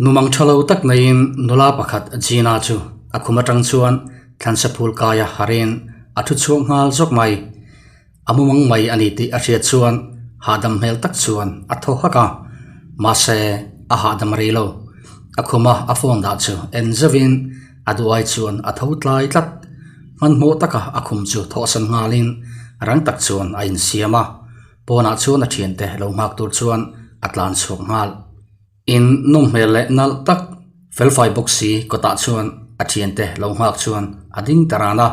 Numang tha lo tak neiin nula pakhat Gina chu a khum atang chuan thlansa phul kaia harin a thu chhuak nghal zawk mai. A mumang mai a ni tih a hriat chuan hahdam hmel tak chuan a thaw hak a, mahse a hahdam rei lo. A khuma a phone dah chu en zeuhin a duai chuan a tho tlai tlat. Hmanhmawh taka a khum chu thawhsan nghalin rang tak chuan a insiam a, pawnah chuan a thiante lo nghak tur chuan a tlan chhuak nghal. In nawm hmel leh nalh tak felfai bawk si kawtah chuan a thiante lo nghak chuan a ding ta ran a.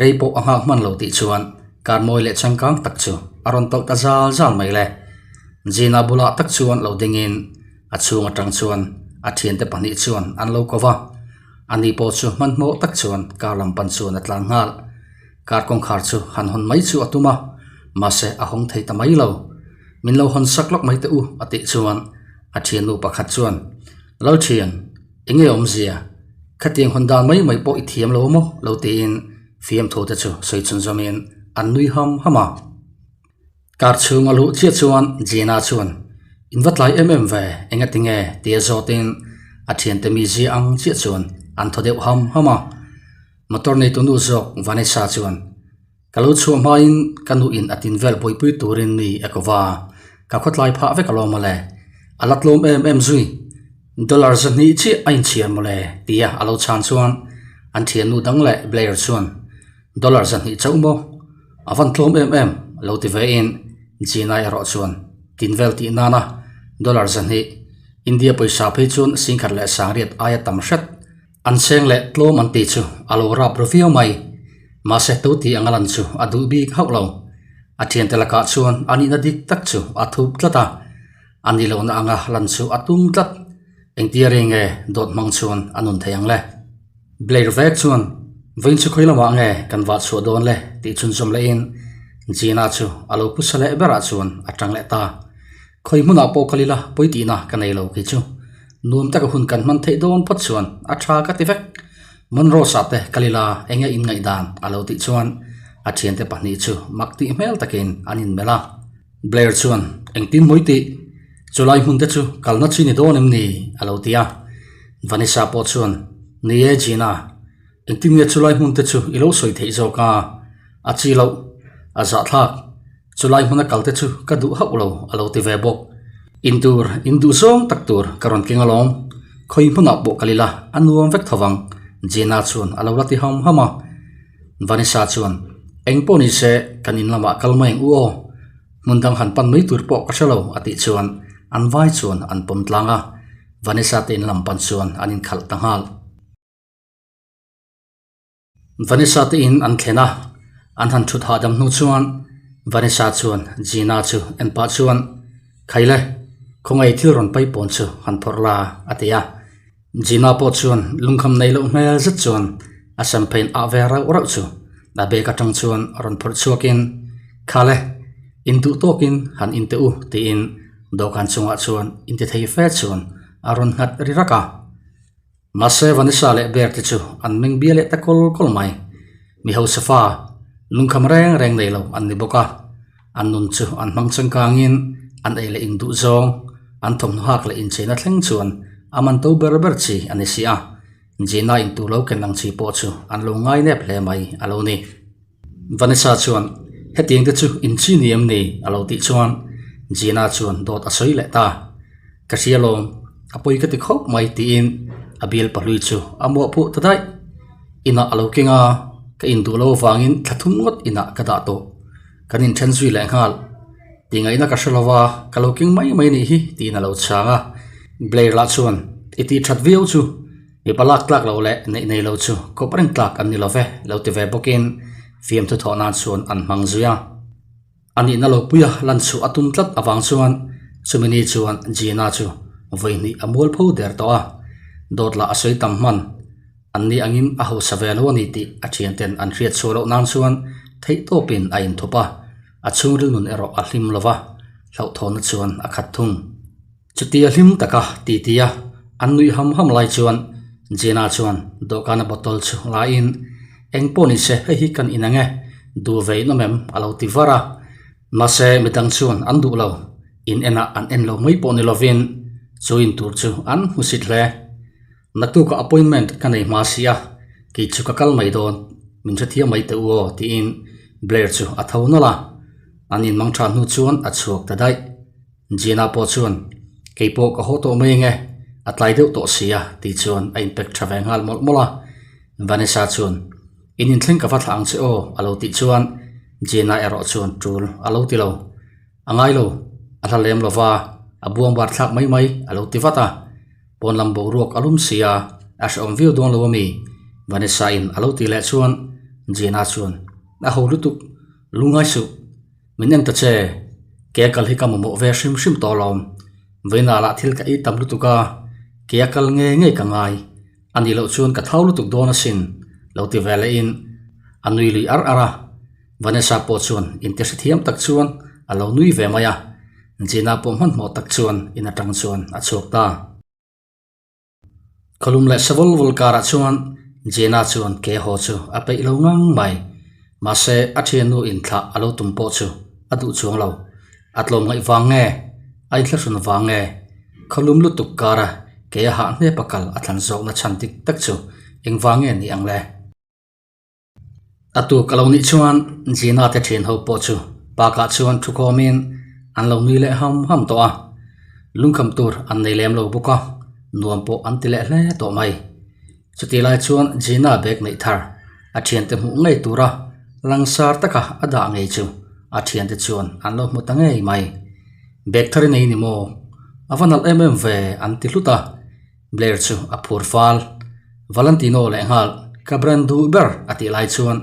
Rei pawh a nghak hman lo tih chuan kar mawi leh changkang tak chu a rawn tawlh ta zal zal mai le. Gina bulah tak chuan lo dingin a chhung atang chuan a thiante pahnih chuan an lo ko va. Ani pawh chu hmanhmawh tak chuan kar lam pan chuan a tlan nghal. Kar kawngkhar chu han hawn mai chu a tum a, mahse a hawng thei ta mai lo. Min lo hawn sak lawk mai teh u a tih chuan a thiannu pakhat chuan, Lalthian, enge awmzia? Khatiang hawn dan mai mai pawh i thiam lo maw? lo tiin fiamthu te chu sawi chhun zawmin an nui ham ham a. Kar chhung a luh chiah chuan Gina chuan, In va tlai em em ve, enga tinge? tia zawtin a thiante mizia ang chiah chuan an thaw deuh ham ham a. Motor neitu nu zawk Vanessa chuan, Ka lo chhuah hmain ka nu in a tin vel buaipui turin mi a ko va, ka khawtlai phah vek alawm mawle. A la tlawm em em zui. Dollar zahnih chiah a inchhiar mawle, tia a lo chhan chuan an thiannu dang leh Blair chuan, Dollar zahnih chauh maw? A van tlawm em em, lo ti ve in Gina erawh chuan tin vel tih nana dollar zahnih, India pawisa phei chuan singkhat leh sangriat aia tam hret. An seng leh tlawm an tih chu a lo rap ru viau mai. Mahse tu tih anga lan chu a duh bik hauh lo. A thiante lakah chuan a nihna dik tak chu a thup tlat a, a ni lohna anga lan chu a tum tlat. Engtia rei nge dawt hmang chuan a nun thei ang le? Blair vek chuan vawiin chu khawi lamah nge kan vah chhuah dawn le tih chhunzawm lehin Gina chu a lo phusa leh berah chuan a tang leh ta. Khawi hmunah pawh kal ila pawi tihna ka nei lo kei chu. Nuam taka hun kan hman theih dawn phawt chuan a tha ka ti vek. Monrose ah te kal ila enge in ngaihdan a lo tih chuan a thiante pahnih chu mak tih hmel takin an inmelh a. Blair chuan engtin mawi tih? Chulai hmun te chu kalna chi ni dawn em ni? a lo ti a. Vanessa pawh chuan Ni e Gina, engtin nge chulai hmun te chu i lo sawi theih zawk a? A chi loh, a zahthlak. Chulai hmuna kal te chu ka duh hauh lo a lo ti ve bawk. In tur, in duh zawng tak tur ka rawn keng alawm. Khawi hmunah pawh kal ila a nuam vek tho vang, Gina chuan a lo la ti ham ham a. Vanessa chuan, Eng pawh ni se, kan in lamah kal mai ang u aw. Hmun dang han pan mai tur pawh ka hre lo a tih chuan an vai chuan an pawm tlang a. Vanessa te in lam pan chuan an inkhalh ta nghal. Vanessa te in an thlen a, an han thut hahdam hnu chuan Vanessa chuan Gina chu en pah chuan, Khaile, khawngaih thil rawn pai pawn chu han phawrh la, a ti a. Gina pawh chuan lungkham nei loh hmel zet chuan a sam phein ah ve rauh rauh chu a bag atang chuan rawn phawrh chhuakin, Khale, in duh tawkin han in teh u, tiin dawhkan chungah chuan intithei fe chuan a rawn nghat ri rak a. Mahse Vanessa leh Bear te chu an meng bia leh ta kawl kawl mai. Mi hausa fa, lungkham reng reng nei lo an ni bawk a. An nun chu an hmang changkangin an ei leh in duh zawng, an thawmhnaw hak leh incheina thleng chuan a man to ber ber chi a ni si a. Gina in tur lo ken ang chi pawh chu an lo ngai nep hle mai a lo ni. Vanessa chuan, Hetiang te chu in chi ni em ni? a lo tih chuan Gina chuan dawt a sawi leh ta. Ka hria lawm, a pawi ka ti khawp mai tiin a bial pahlui chu a muahphuh ta daih. Inah a lo keng a, ka induh lo avangin thla thum ngawt inah ka dah tawh. Kan inthen zui leh nghal. Tingaihna ka hre lo va, ka lo keng mai mai nih hi tiin a lo chhang a. Blair lah chuan, I tih that viau chu. Mipa lak tlak lo leh neih nei lo chu kawp reng tlak an ni lo ve, lo ti ve bawkin fiamthu thawh nan chuan an hmang zui a. A nihna lo puia lan chhuah a tum tlat avang chuan chumi ni chuan Gina chu vawihnih a mual pho der tawh a, dawt lah a sawi tam hman. An ni angin a hausa ve lo a ni tih a thianten an hriat chhuah loh nan chuan theihtawpin a inthup a, a chhungril nun erawh a hlim lo va, hlauhthawnna chuan a khat thung. Chutia hlim taka ti tia an nuih ham ham lai chuan Gina chuan dawhkana bottle chu laiin, Eng pawh ni se hei hi kan in ang e, duh ve in awm em? a lo ti var a. Mahse midang chuan an duh lo, in enah an en lo mai pawh ni lovin. Chu in tur chu an hmusit hle. Naktukah appointment ka nei hma si a, kei chu ka kal mai dawn, min hrethiam mai teh u aw tiin Blair chu a tho nawlh a. An inmang tha hnu chuan a chhuak ta daih. Gina pawh chuan, Kei pawh ka haw tawh mai ange, a tlai deuh tawh si a tih chuan a inpack tha ve nghal mawlh mawlh a. Vanessa chuan, In inthleng ka va thlah ang che aw a lo tih chuan Gina erawh chuan tul a lo ti lo. A ngai lo, a hla lem lo va, a buang bar thlak mai mai a lo ti vat a. Pawn lam boruak a lum si a, a hrehawm viau dawn lo a mi? Vanessa in a lo ti leh chuan Gina chuan, A ho lutuk, lungngai suh. Min en ta che, ke a kal hi ka mamawh ve hrim hrim tawh alawm. Vawiinah lah thil ka ei tam lutuk a, ke a kal ngei ngei ka ngai. A nih loh chuan ka thau lutuk dawn asin, lo ti ve lehin a nui lui ar ar a. Vanessa pawh chuan intihre thiam tak chuan a lo nui ve mai a, Gina pawh hmanhmawh tak chuan in atang chuan a chhuak ta. Khawlum leh Savol vul karah chuan Gina chuan ke haw chu a peih lo ngang mai. Mahse a thiannu inthlah a lo tum pawh chu a duh chuang lo. A tlawm ngaih vang nge? A inthlahrun vang nge? Khawlum lutuk kara ke a hah hnep a kal a thlan zawkna chhan dik tak chu engvang nge ni ang le? A tuk a lo nih chuan Gina te thian ho pawh chu park ah chuan thu khawmin an lo nui leh ham ham tawh a, lungkham tur an nei lem lo bawk a, nuam pawh an ti leh hle tawh mai. Chutih lai chuan Gina bag neih thar a thiante hmuh ngei tura langsar taka a dah ngei chu a thiante chuan an lo hmu ta ngei mai. Bag thar i nei ni maw? A va nalh em em ve an ti hlut a. Blair chu a phur fal. Valentino lehnghal ka brand duh ber a tih lai chuan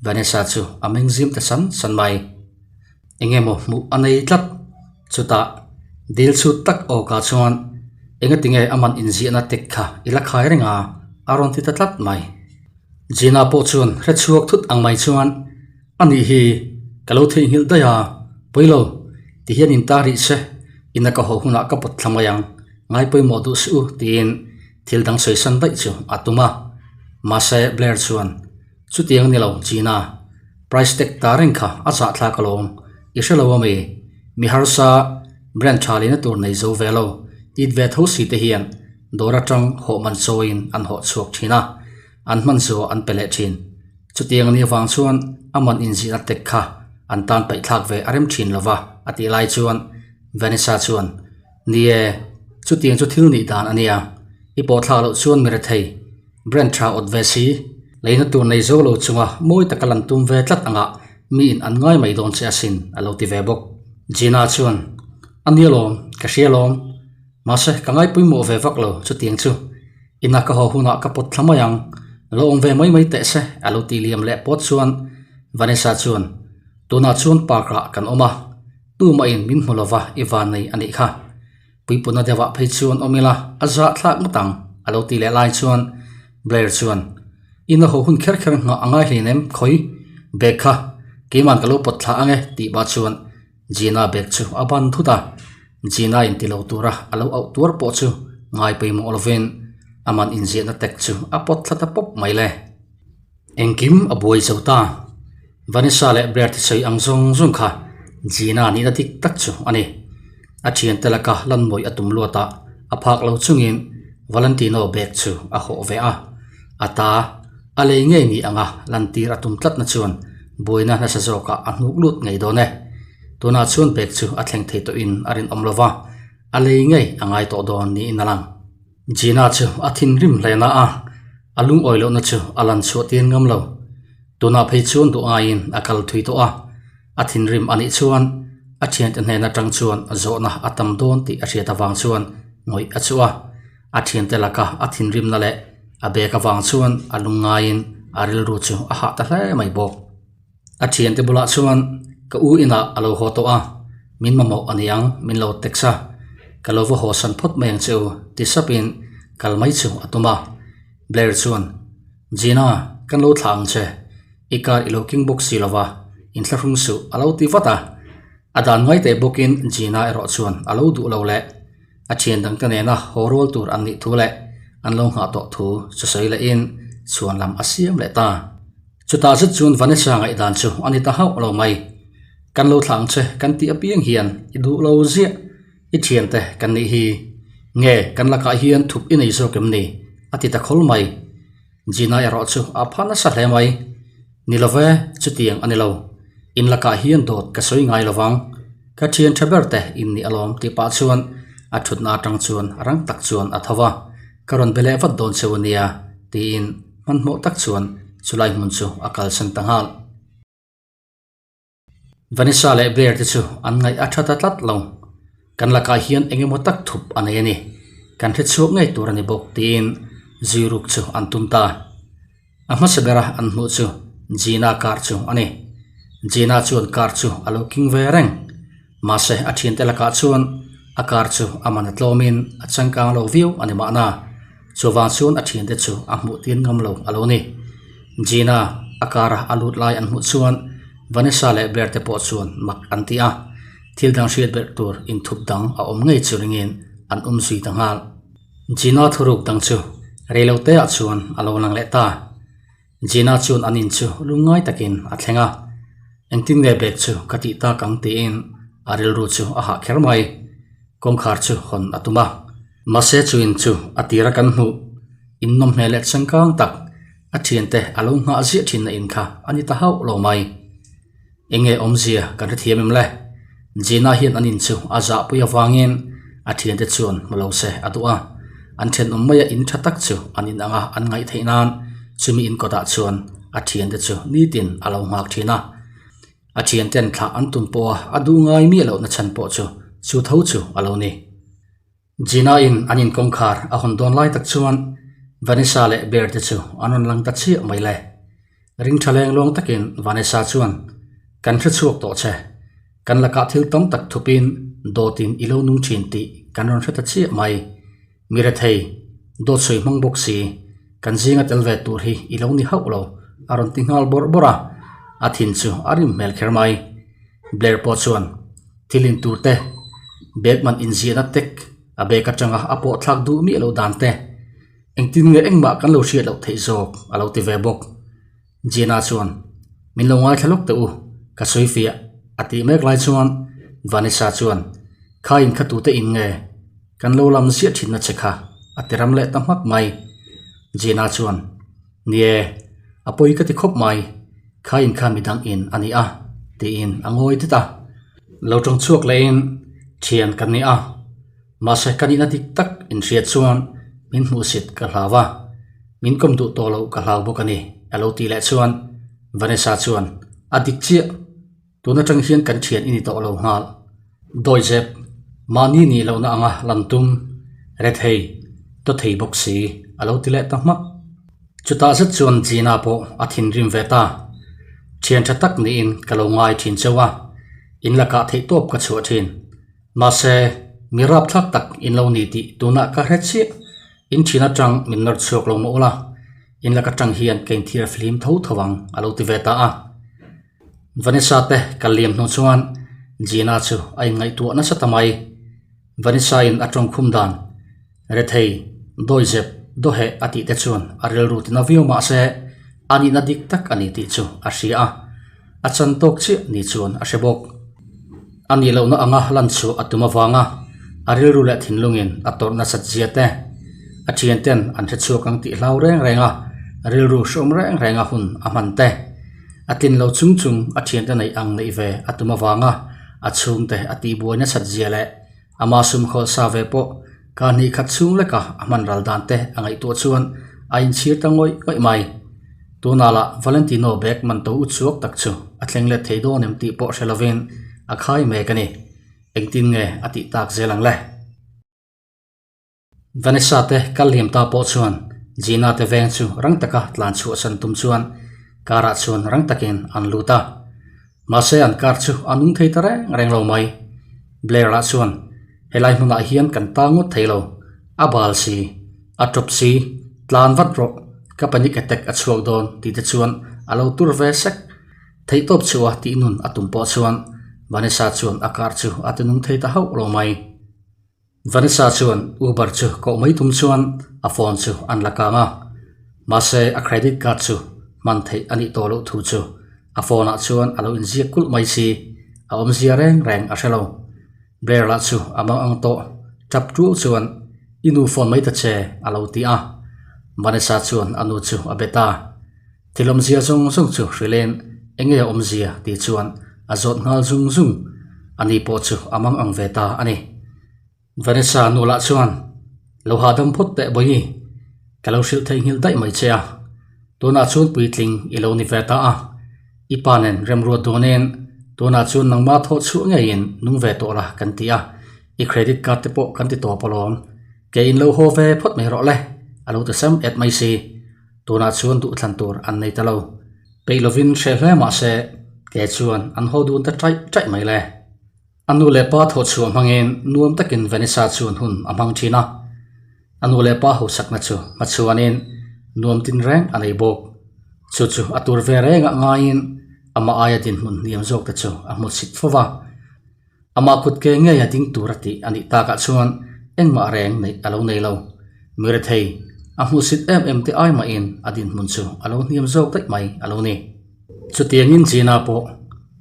Vanessa chu a meng zim ta san san mai. Eng emaw hmuh a nei tlat. Chutah dil chhut tak awkah chuan engatinge a man inziahna tek kha i la khai reng a, a rawn ti ta tlat mai. Gina pawh chuan hrechhuak thut ang mai chuan A nih hi, ka lo theihnghilh daih a, pawi lo, ti hian in ta rih che, ina ka haw hunah ka pawt thla mai ang, ngai pawimawh duh suh u, tiin thil dang sawi san daih chu a tum a. Mahse, Blair chuan, Chutiang ni lo, Gina, price tag ta reng kha a zahthlak alawm, i hre lo ami, mi harsa, brand tha lehna tur nei zo ve lo, it ve tho si te hian dawr atang hawh man chawiin an hawh chhuak thin a, an hman zuah an pe leh thin. Chutiang ni avang chuan a man inzihna tek kha an tan paihthlak ve a rem thin lo va a tih lai chuan Vanessa chuan, Ni e, chutiang chu thil nih dan a nia. I pawhthlak loh chuan mi rethei, brand tha awt ve si, leina tur nei zo lo chunga mawi taka lan tum ve tlat angah miin an ngai mai dawn che asin a lo ti ve bawk. Gina chuan, A nia lawm, ka hria lawm. Mahse, ka ngaipawimawh ve vak lo chutiang chu. Ina ka haw hunah ka pawt thla mai ang, lo awm ve mai mai teh se a lo tih liam leh pawt chuan Vanessa chuan, Tunah chuan park ah kan awm a, tumahin min hmu lova i van nei a nih kha. Puipuna deuhah phei chuan awm ila a zah thlak ngawt ang a lo tih leh lai chuan Blair chuan, Ina haw hun kher kher nghah a ngai hleinem khawi, bag kha keiman ka lo pawt thla ang e tih pah chuan Gina bag chu a ban thut a, Gina in ti lo tura a lo auh tuar pawh chu ngai pawimawh lovin a man inziahna tek chu a pawt thla ta pawp mai le. Engkim a buai zo ta. Vanessa leh Blair thisawi ang zawng zawng kha Gina nihna dik tak chu a ni. A thiante laka lanmawih a tum luat a, a phak lo chungin Valentino bag chu a hawh ve a. A ta, a lei ngei ni anga lantir a tum tlatna chuan buaina nasa zawkah a hnuk lut ngei dawn e. Tunah chuan bag chu a thleng thei tawhin a rinawm lo va, a lei ngei a ngai tawh dawn niin a lang. Gina chu a thinrim hle na a, a lungawi lohna chu a lan chhuah tir ngam lo. Tunah phei chuan duh aiin a kal thui tawh a, a thinrim a nih chuan a thiante hnen atang chuan zawhna a tam dawn tih a hriat avang chuan ngawih a chhuah a. A thiante laka a thinrimna leh a bag avang chuan a lungngaiin a rilru chu a hah ta hle mai bawk. A thiante bulah chuan ka u inah a lo haw tawh a, min mamawh a niang min lo text a, ka lo va haw san phawt mai ang che u ti sapin kal mai chu a tum a. Blair chuan, Gina, kan lo thlah ang che, i car i lo king bawk si lova, inthlahrung suh a lo ti vat a. A dan ngai teh bawkin Gina erawh chuan a lo duh lo leh. A thian dangte nena haw rual tur an nih thu leh an lo nghah tawh thu chu sawi lehin chhuan lam a siam leh ta. Chutah zet chuan Vanessa ngaihdan chu a ni ta hauh lo mai. Kan lo thlah ang che kan tih apiang hian i duh lo ziah, i thiante kan nih hi. Nge kan lakah hian thup i nei zawk em ni? a ti ta khawl mai. Gina erawh chu a pha nasa hle mai. Ni lo ve, chutiang a ni lo. In lakah hian dawt ka sawi ngai lo vang. Ka thian tha ber te in nih alawm tih pah chuan a thutna atang chuan rang tak chuan a tho va, Ka rawn be leh vat dawn cheu a nia tiin hmanhmawh tak chuan chulai hmun chu a kalsan ta nghal. Vanessa leh Blair te chu an ngaih a tha ta tlat lo. Kan lakah hian eng emaw tak thup a nei a ni. Kan hre chhuak ngei tur a ni bawk tiin zui ruk chu an tum ta. A hmasa bera an hmuh chu Gina car chu a ni. Gina chuan car chu a lo king ve reng. Mahse a thiante lakah chuan a car chu a man a tlawmin a changkang lo viau a ni mahna. Chuvang chuan a thiante chu a hmuh tir ngam lo a lo ni. Gina a car a a lut lai an hmuh chuan Vanessa leh Blair te pawh chuan mak an ti a, thil dang hriat berh tur inthup dang a awm ngei chu ringin an awm zui ta nghal. Gina thuruk dang chu reilote ah chuan a lo lang leh ta. Gina chuan an in chu lungngai takin a thleng a, Engtin nge bag chu ka tih tak ang tiin a rilru chu a hah kher mai. Kawngkhar chu hawn a tum a. Mahse chu in chu a tira kan hmuh in nawm hmel leh changkang tak a thiante a lo nghah ziah thinna in kha a ni ta hauh lo mai. Enge awmzia kan hrethiam em le? Gina hian an in chu a zahpui avangin a thiante chuan hmu lo se a duh a, an thenawm maia in tha tak chu an in anga an ngaih theih nan chumi in kawtah chuan a thiante chu nitin a lo nghak thin a. A thianten thlah an tum pawha a duh ngai miah lohna chhan pawh chu chu tho chu a lo ni. Gina in an in kawngkhar a hawn dawn lai tak chuan Vanessa leh Bear te chu an rawn lang ta chiah mai le. Ring tha leng luang takin Vanessa chuan, Kan hre chhuak tawh che. Kan lakah thil tam tak thupin dawtin i lo nung thin tih kan rawn hre ta chiah mai. Mi rethei, dawt sawi hmang bawk si, kan zinga tel ve tur hi i lo ni hauh lo, a rawn ti nghal bawrh bawrh a. A thin chu a rim hmel kher mai. Blair pawh chuan, Thil in tur te, bag man inziahna tek a bag atanga a pawh thlak duh miah loh dan te, engtin nge engmah kan lo hriat loh theih zawk a lo ti ve bawk. Gina chuan, Min lo ngaithla lawk teh u, ka sawi fiah a tih mek lai chuan Vanessa chuan, Kha in kha tute in nge kan lo lam ziah thinna che kha a ti ram leh ta hmak mai. Gina chuan, Ni e, a pawi ka ti khawp mai, kha in kha midang in a ni a, tiin a ngawi det a. Lo tawng chhuak lehin thian ka ni a, mahse ka nihna dik tak inhriat chuan min hmuhsit ka hlau a, min kawm duh tawh loh ka hlau bawk a ni, a lo tih leh chuan Vanessa chuan, A dik chiah, tun atang hian kan thian i ni tawh lo nghal. Dawizep, mahni nih lohna anga lan tum, rethei, taw thei bawk si, a lo ti leh ta hmak. Chutah zet chuan Gina pawh a thinrim ve ta. Thian tha tak niin ka lo ngai thin cheu a, in lakah theihtawp ka chhuah thin. Mahse, mi rapthlak tak in lo ni tih tunah ka hre chiah. In thin atang min nawr chhuak lo mah ula, in lak atang hian ka inthiar flim tho tho ang, a lo ti ve ta a. Vanessa te kal liam hnu chuan Gina chu a inngaihtuah nasa ta mai. Vanessa in a tawngkhum dan, rethei, dawizep, dawheh a tih te chuan a rilru tina viau mah se a nihna dik tak a ni tih chu a hria a, a chan tawk chiah ni chuan a hre bawk. A nih lohna anga lan chhuah a tum avanga a rilru leh thinlungin a tawrh nasat zia te, a thianten an hre chhuak ang tih hlau reng reng a, rilru hreawm reng reng a hun a hman te, a tlin lo chung chung a thiante neih ang neih ve a tum avanga a chhungte a tihbuai nasat zia leh ama sumkhawl sa ve pawh ka hnih khat chhung leka a hman ral dan te a ngaihtuah chuan a inchhir ta ngawih ngawih mai. Tunah lah Valentino bag man to u chhuak tak chu a thleng let thei dawn em tih pawh hre lovin a khai mek a ni. Engtin nge a tih tak zel ang le? Vanessa te kal liam ta pawh chuan Gina te veng chu rang taka tlan chhuahsan tum chuan car ah chuan rang takin an lut a. Mahse an car chu a nung thei ta reng reng lo mai. Blair lah chuan helai hmunah hian kan ta ngawt thei lo, a bal si, a tawp si, tlan vat rawh, ka panic attack a chhuak dawn tih te chuan a lo tur ve sek. Theihtawp chhuah tih nun a tum pawh chuan Vanessa chuan a car chu a ti nung thei ta hauh lo mai. Vanessa chuan Uber chu koh mai tum chuan a phone chu an la kang a, mahse a credit card chu hman theih a nih tawh loh thu chu a phone ah chuan a lo inziak kulh mai si, a awmzia reng reng a hre lo. Blair lah chu a mang ang tawh, tap tuau chuan. I nu phone mai ta che, a lo ti a. Vanessa chuan a nu chu a be ta. Thil awmzia zawng zawng chu hrilhin eng nge a awmzia tih chuan a zawt nghal zung zung. Ani pawh chu a mang ang ve ta a ni. Vanessa nu lah chuan, Lo hahdam phawt teh Bawihi, ka lo hrilh theihnghilh daih mai che a. Tunah chuan puitling i lo ni ve ta a, i pa nen remruat dawnin tunah chuan nangma thawh chhuah ngeiin nung ve tawh la kan ti a, i credit card te pawh kan ti tawp alawm. Ke in lo haw ve phawt mai rawh le, a lo ti sam et mai si. Tunah chuan duhthlan tur an nei ta lo. Peih lovin hreh hle mah se, ke chuan an haw dun ta ṭaih ṭaih mai le. A nu leh pa thawhchhuah hmangin nuam takin Vanessa chuan hun a hmang thin a. A nu leh pa hausakna chu hmachhuanin nuam tin reng a nei bawk. Chu chu a tur ve rengah ngaiin amah aia dinhmun hniam zawk te chu a hmu chhit fo va. Amah kut ke ngeia ding tur a tih a nih takah chuan engmah reng neih a lo nei lo. Mi rethei, a hmuhsit em em te ai mahin a dinhmun chu a lo hniam zawk daih mai a lo ni. Chutiangin Gina pawh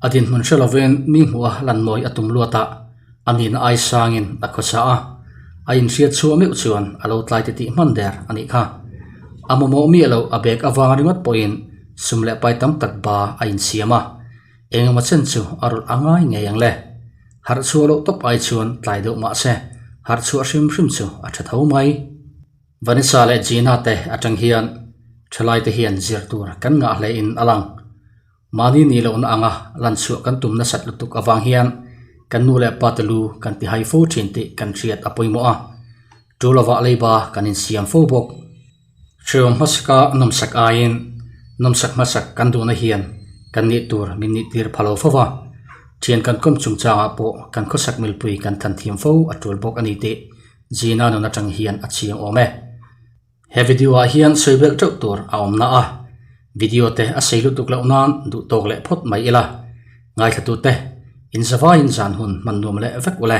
a dinhmun hre lovin mi hmuh a lanmawi a tum luat a, a nihna ai sangin a khawsa a, a inhriat chhuah meuh chuan a lo tlai titih hman der a nih kha. A mamawh miah loh a bag avang ringawt pawhin sum leh pai tam tak ba a insiam a, engemaw chen chu a rawlh a ngai ngei ang le. Harh chhuah loh tawp ai chuan tlai deuh mah se harh chhuah hrim hrim chu a tha tho mai. Vanessa leh Gina te atang hian thalai te hian zir tur kan ngah hle in a lang. Mahni nih lohna anga lan chhuah kan tum nasat lutuk avang hian kan nu leh pa te lu kan ti hai fo thin tih kan hriat a pawimawh a. Tu lovah leiba kan insiam fo bawk. Hreawm hmasaka nawmsak aiin nawmsak hmasak kan duhna hian kan nih tur min nih tir pha lo fo va. Thian kan kawm chungchangah pawh kan khawsak milpui kan than thiam fo a tul bawk a ni tih Gina nun atang hian a chiang awm e. He video ah hian sawi belh teuh tur a awm na a, video te a sei lutuk loh nan duh tawk leh phawt mai ila. Ngaithla tute, in zavaiin zan hun hman nuam leh vek ule.